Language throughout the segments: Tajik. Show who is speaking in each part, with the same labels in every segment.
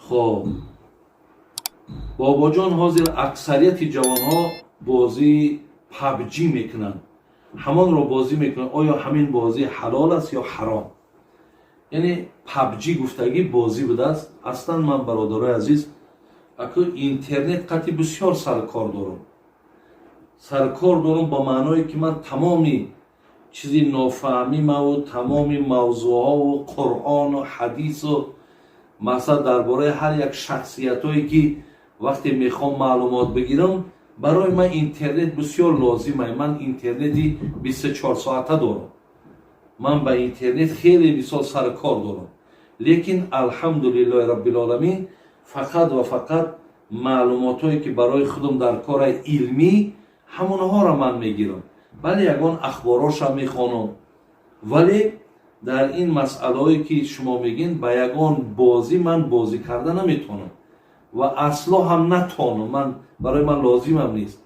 Speaker 1: Хоб, бобоҷон, ҳозир аксарияти ҷавонҳо бозии PUBG мекунанд, ҳамонро бозӣ мекунанд. Оё ҳамин бозӣ ҳалол аст ё ҳаром? Яъне PUBG гуфтагӣ бозӣ будааст. Аслан ман, бародарои азиз, аку интернет қати бисёр саркор дорам. Саркор дорам ба маъное, ки ман тамоми чизи нофаҳмимаву тамоми мавзӯъҳову Қуръону ҳадису мақсад дар бораи ҳар як шахсиятҳое, ки вақте мехоҳам маълумот бигирам, барои ман интернет бисёр лозима. Ман интернети 24 соата дорам, ман ба интернет хеле мисол саркор дорам. Лекин, алҳамдулиллоҳи раббилоламин, фақат ва фақат маълумотҳое, ки барои худам дар кораи илмӣ, ҳамонҳоро ман мегирам. Бале, ягон ахборошам мехонам, вале дар ин масъалаҳое, ки шумо мегин, ба ягон бозӣ ман бозӣ карда наметавонам ва асло ҳам натонам. Ман барои ман лозимам нест.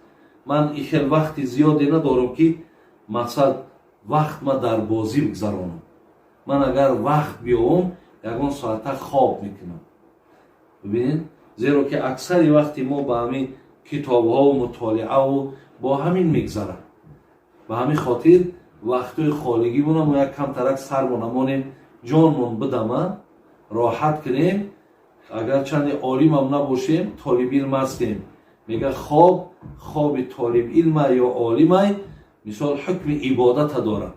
Speaker 1: Ман и хел вақти зиёде надорам, ки мақсад вақт ма дар бозӣ бигзаронам. Ман агар вақт биёвам, ягон соата хоб мекунам. Бибинед, зеро ки аксари вақти мо ба ҳамин китобҳову мутолиаву бо ҳамин мегзарад. Ба ҳамин хотир вақтҳои холигимона мо як камтарак сармо намонем, ҷонмон бидама, роҳат кунем. Агарчанде олимам набошем, толибилм ҳастем. Мега, хоб, хоби толибилма ё олимай, мисол, ҳукми ибодата дорад.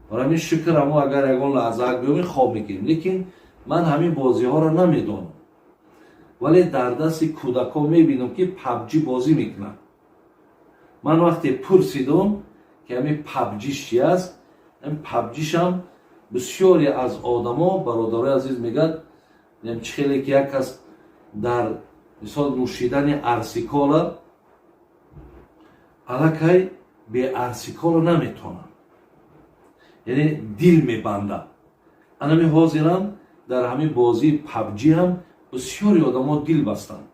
Speaker 1: Барои ҳамин шукр, амо агар ягон лаҳзаак биёмем, хоб мекунем. Лекин ман ҳамин бозиҳоро намедонам, вале дар дасти кӯдакҳо мебинам, ки PUBG бозӣ мекунанд. Ман вақте пурсидум, ки ҳамин PUBG ш чи аст, ҳамин PUBG шам бисёре аз одамо, бародарои азиз, мегӯяд, чи хеле ки як кас дар мисол нӯшидани арсикола аллакай бе арсикола наметонад, яъне дил мебандад. Анами ҳозирам дар ҳамин бозии PUBG ҳам бисёри одамо дил бастанд,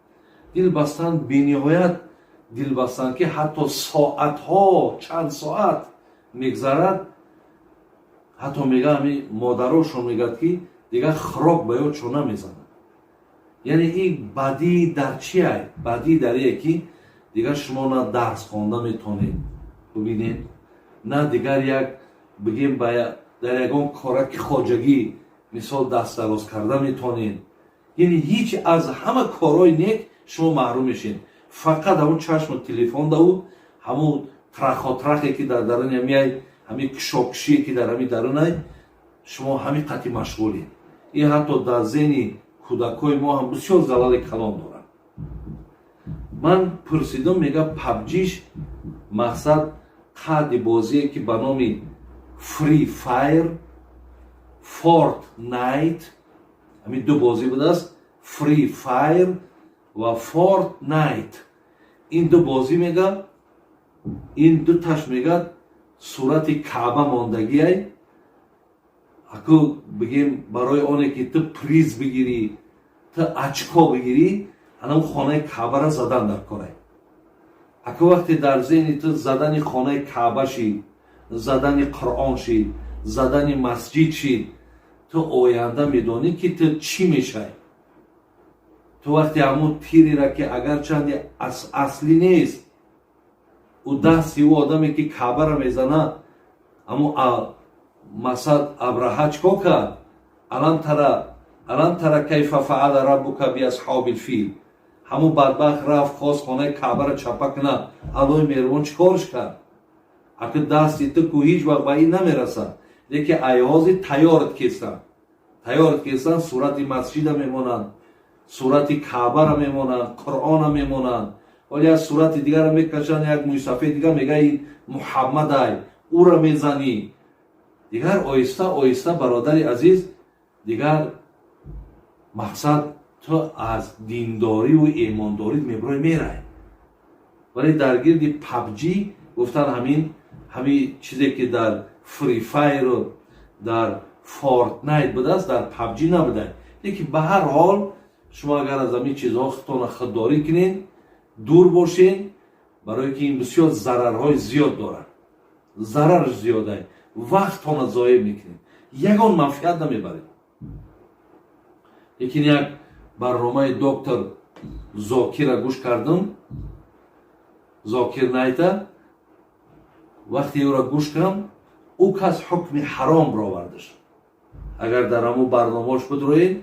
Speaker 1: дил бастанд, бениҳоят дил бастанд, ки ҳатто соатҳо, чанд соат мегзарад. Ҳатто мега, ҳами модарошон мегӯяд, ки дигар хӯрок ба ёдшон намезанад. Яъне ин бадӣ дар чиай? Бадӣ дар ие, ки дигар шумо на дарс хонда метонед, бубинед, на дигар як бигем дар ягон кораки хоҷагӣ мисол дастдароз карда метонед. Яъне ҳеҷ аз ҳама корҳои нек шумо маҳрум мешед. Фақат ҳамун чашму телефон даву ҳамун трахотрахе, ки дар даруни ҳамиай, ҳамин кишокишие, ки дар ҳамин дарунай, шумо ҳамин қати машғулед. Ин ҳатто дар зеҳни кӯдакҳои мо ҳам бисёр залали калон дорад. Ман пурсидум, мега, PUBG ш мақсад қадди бозие, ки ба номи Free Fire, Fortnite, ҳамин ду бозӣ будааст, Free Fire ва Fortnite. Ин ду бозӣ, мега, ин дуташ, мегӯяд, сурати Каъба мондагиай. Аку бигем, барои оне ки ту приз бигирӣ, ту очко бигирӣ, анам хонаи Каъбара задан дар корай. Аку вақте дар зеҳни ту задани хонаи Каъба шид, задани Қуръон шид, задани масҷид шид, ту оянда медонӣ, ки ту чӣ мешавӣ. Ту вақте ҳамун тирера, ки агарчанде аслӣ нест, ӯ дасти ӯ одаме, ки Каъбара мезанад, ҳамун масад Абраҳа чикор кард? Алам тара, алам тара кайфа фаала раббука биасҳоби лфил. Ҳамун бадбахт рафт, хост хонаи Каъбара чапа кунад. Аллоҳи меҳрубон чӣ корш кард? Аки дасти ту ку ҳеҷ вақт ба ин намерасад, лекин айҳози тайёрат кестанд, тайёрат кестанд, сурати масҷида мемонанд, сурати Каъбара мемонанд, Қуръона мемонанд. Ҳоли як сурати дигара мекашанд, як мӯйсафед дигар, мега, ин Муҳаммадай, ӯра мезанӣ. Дигар оҳиста оҳиста, бародари азиз, дигар мақсад ту аз диндориву эмондорӣ мебурой, мерай. Вале дар гирди PUBG гуфтан, ҳамин чизе, ки дар Free Fire у дар Fortnite будааст, дар PUBG набуда. Лекин ба ҳар ҳол шумо агар аз ҳамин чизҳо худтона худдорӣ кунед, дур бошед, барое ки ин бисёр зарарҳои зиёд дорад. Зарарш зиёда, вақтона зоеъ мекунед, ягон манфиат намебаред. Лекин як барномаи доктор Зокира гӯш кардам, Зокир Найта. Вақте ӯро гӯш кардам, ӯ кас ҳукми ҳаром бировардаш. Агар дар ҳамун барномаош бидроед,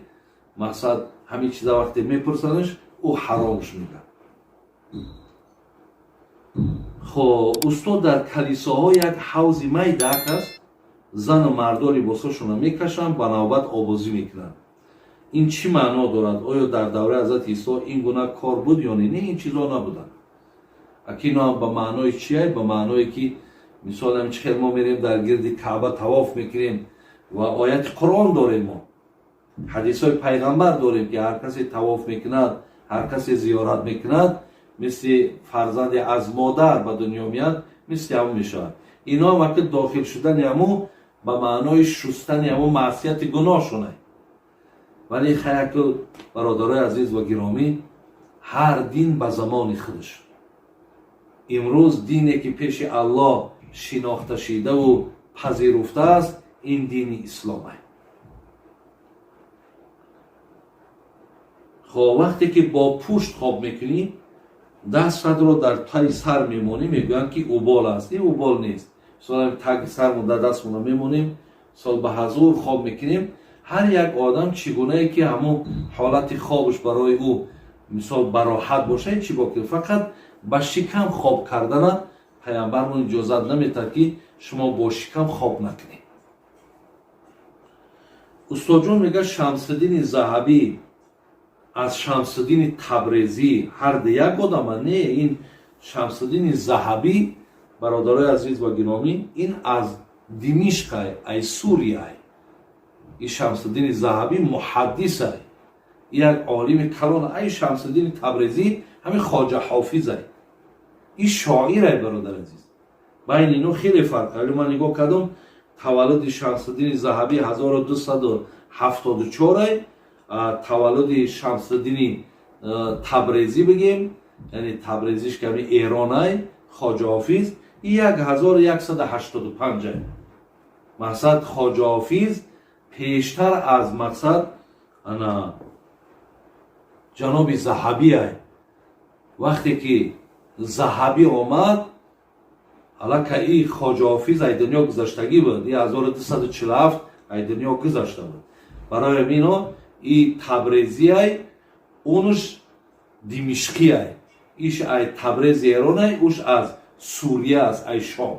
Speaker 1: мақсад, ҳамин чиза вақте мепурсанаш, ӯ ҳаромш мегӯяд. Хоб, устод, дар калисоҳо як ҳавзи майдак аст, зану мардо либосҳошонро мекашанд, ба навбат обозӣ мекунанд. Ин чӣ маъно дорад? Оё дар давраи ҳазрати Исо ин гуна кор буд ё не? Не, ин чизҳо набуданд. Акино ба маънои чия? Ба маъное ки, мисол, ҳам чӣ хел мо мерем, дар гирди Каъба тавоф мекунем ва ояти Қуръон дорем, мо ҳадисҳои пайғамбар дорем, ки ҳар касе тавоф мекунад, ҳар касе зиёрат мекунад, мисли фарзанде аз модар ба дунё меяд, мисли ҳамун мешавад. Ино вақти дохил шудани ҳамун ба маънои шустани ҳамун маъсияти гуноҳшонай. Вале хаяку, бародарои азиз ва гиромӣ, ҳар дин ба замони худаш. Имрӯз дине ки пеши Аллоҳ шинохта шидаву пазируфтааст, ин дини ислом ай. Хоб, вақте ки бо пушт хоб мекунӣ, дастатро дар таи сар мемонӣ, мегӯянд ки убол аст. Ин убол нест. Мисол, таги сармон дар дастмона мемонем, мисол, ба ҳазур хоб мекунем. Ҳар як одам чӣ гунае ки ҳамун ҳолати хобаш барои ӯ, мисол, бароҳат боша, чӣ бо, фақат ба шикам хоб кардана паямбармон иҷозат наметад, ки шумо бо шикам хоб накунед. Устодҷон, мегӯяд, Шамсиддини Заҳабӣ аз Шамсиддини Табрезӣ ҳарду як одама? Не, ин Шамсиддини Заҳабӣ, бародарои азиз ва гиромӣ, ин аз Димишқай, ай Сурияй. Ин Шамсиддини Заҳабӣ муҳаддисай, як олими калон. Ай Шамсиддини Табрезӣ ҳамин Хоҷа Ҳофизай, ин шоирай. Бародар азиз, байни ино хеле фарқ. Вале ман нигоҳ кардам, таваллуди Шамсиддини Заҳабӣ 1274, таваллуди Шамсиддини Табрезӣ бигем, яъне Табрезиш ки ҳамин Эронай, Хоҷа Ҳофиз, 1185. Мақсад, Хоҷа Ҳофиз пештар аз, мақсад, ана ҷаноби Заҳабиай. Вақте ки Заҳабӣ омад, аллакай и Хоҷа Ҳофиз ай дунё гузаштагӣ буд, и 1247 ай дунё гузашта буд. Барои ҳамино и табрезиай, унуш димишқиай, иш ай Табрези Эронай, уш аз Сурия аст, ай Шом.